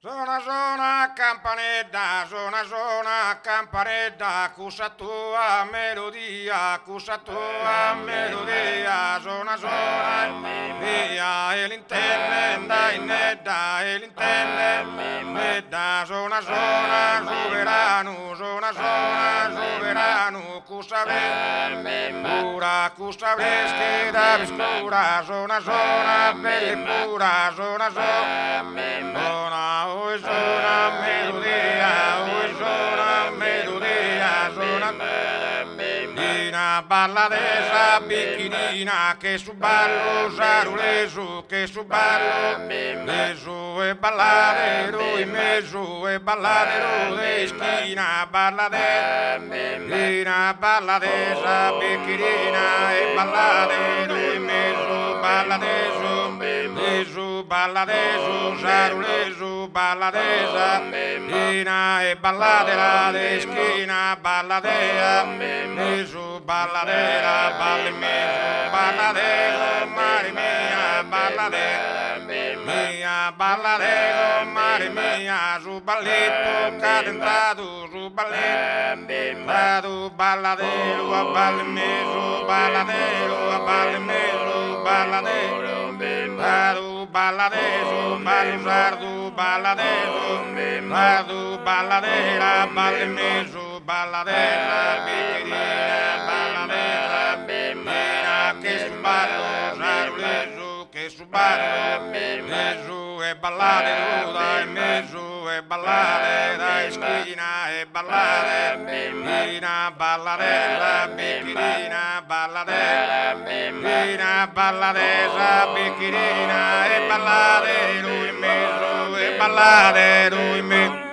Sona sona campanedda, sona sona campanedda, cussa tua melodia, cussa tua melodia, sona sona melodia, e l'intenden dae innedda, e l'intenden innedda, sona sona su beranu, sona sona su beranu, cussa pura, cussa avreschida iscura, sona sona bella e pura, sona sona, oi sona melodia, oi sona melodia, sona Dina ballade sa bicchirina che su ballu sarulesu, che su ballu lesu e balladeru in mesu e balladeru de ischina, ballade Dina ballade sa bicchirina e balladeru in mesu, ballade su lesu, ballade su sarulesu, ballade sa Dina e balladela de ischina, balladea mesu, balladera, balla in mesu, ballade comare mia, ballade mia, ballade comare mia, su ballittu cadentadu, su ballettu cadentadu, balladelu a balla in mesu, balladelu a balla in mesu, balladelu ballade su ballu sardu, ballade su sardu, balladera, balla in mesu, balladera, bicchirina, balladera, bicchirina, che su ballu sarulesu, che su ballu lesu e ballade dae mesu e ballade dae ischina e ballade bicchirina, balladera, bicchirina, balladera, bicchirina, ballade sa bicchirina e balladelu in mesu e balladelu in mesu.